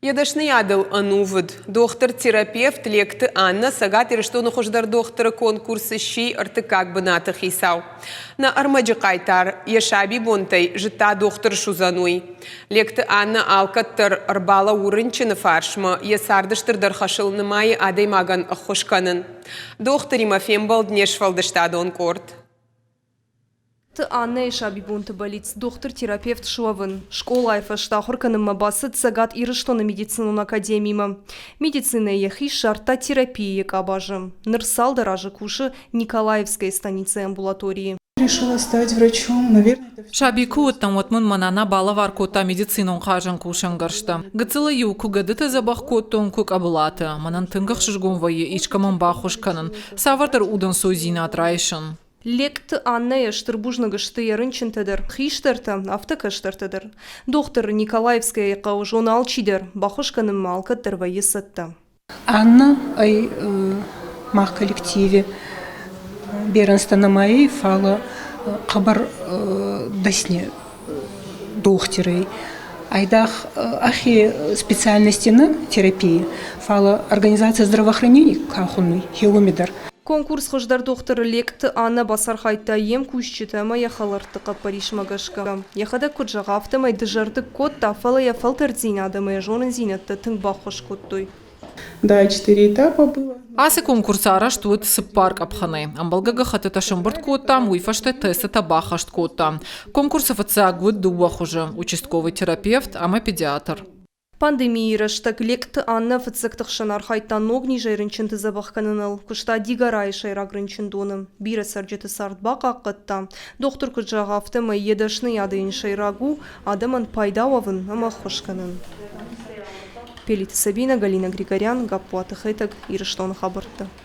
Йӕ дӕсныйадыл ӕнувыд дохтыр-терапевт Лекъты Аннӕ Цӕгат Ирыстоны хуыздӕр дохтыры конкурсы сси ӕртыккаг бынаты хицау. Нӕ ӕрмӕджы хъайтар йӕ сабибонтӕй зыдта дохтыр суыдзӕн, уый. Лекъты Аннӕ алкӕддӕр ӕрбалӕууы рынчыны фарсмӕ, йӕ царды стырдӕр хӕсыл нымайы адӕймагӕн ӕххуыс кӕнын. Дохтыримӕ фембӕлд не сфӕлдыстадон къорд. Аннӕйы сабибонты бӕллиц дохтыр-терапевт суӕвын. Скъолайы фӕстӕ ахуыр кӕнынмӕ бацыд Цӕгат Ирыстоны медицинон академимӕ. Медицинӕйы йӕхи ссардта терапийы къабазы. Ныр цалдӕр азы кусы Николаевскӕйы станицӕйы амбулаторийы. Решила стать врачом, наверное, это Саби куы уыдтӕн, уӕд мын мӕ нана балӕвар кодта медицинон хъазӕн кусӕнгӕрзтӕ. Гыццылӕй-иу куы гӕдыты дзӕбӕх кодтон, куы къӕбылаты. Мӕнӕн тынг ӕхсызгон вӕййы искӕмӕн баххуыс кӕнын, цавӕрдӕр удӕнцойдзинад райсын. Лекъты Аннӕйӕ стыр бузныг сты йӕ рынчынтӕ дӕр, хистӕртӕ, афтӕ кӕстӕртӕ дӕр. Дохтыр Николаевскӕйы хъӕуы зоны алчидӕр, баххуыс кӕнынмӕ алкӕддӕр вӕййы цӕттӕ. Анна ӕй мах коллективе берӕнзтӕ нӕма фалӕ хъӕбӕр дӕсни дохтирӕй. Айдагъ ӕхе специальности нӕ терапии, фалӕ организация здравоохранения ка хуннуй, уоми дӕр. Конкурс хуыздӕр дохтыр Лекъты Аннӕ бацархайдта йе мкусджытӕ ӕмӕ йӕ хӕлӕртты хъӕппӕрисмӕ гӕсгӕ. Йӕхӕдӕг куыд зӕгъы, афтӕмӕй дызӕрдыг кодта, фӕлӕ йӕ фӕлтӕрддзинад ӕмӕ йӕ зонындзинӕдтӕ тынг баххуыс кодтой. Да, четыре этапа было. Ацы конкурс арӕзт уыд цыппар къӕпхӕнӕй. Ӕмбӕлгӕ гӕххӕттытӕ сӕмбырд кодтам, уый фӕстӕ тестытӕ баххӕст кодтам. Конкурсы фыццаг уыд дыууӕ хуызы – участковый терапевт ӕмӕ педиатр. Пандемийы рӕстӕг Лекъты Аннӕ фыццӕгты хсӕн архайдта ног низӕй рынчынты дзӕбӕх кӕныныл, куыста Дигорайы сӕйраг рынчындоны. Бирӕ цӕрджыты цард бахъахъхъӕдта. Дохтыр куыд зӕгъы, афтӕмӕй йӕ дӕсныйады йын сӕйраг у адӕмӕн пайда уӕвын ӕмӕ ӕххуыс кӕнын. Пелиты Сабинӕ, Галина Григорян, Гаппуаты Хетӕг, Ирыстоны хабӕрттӕ.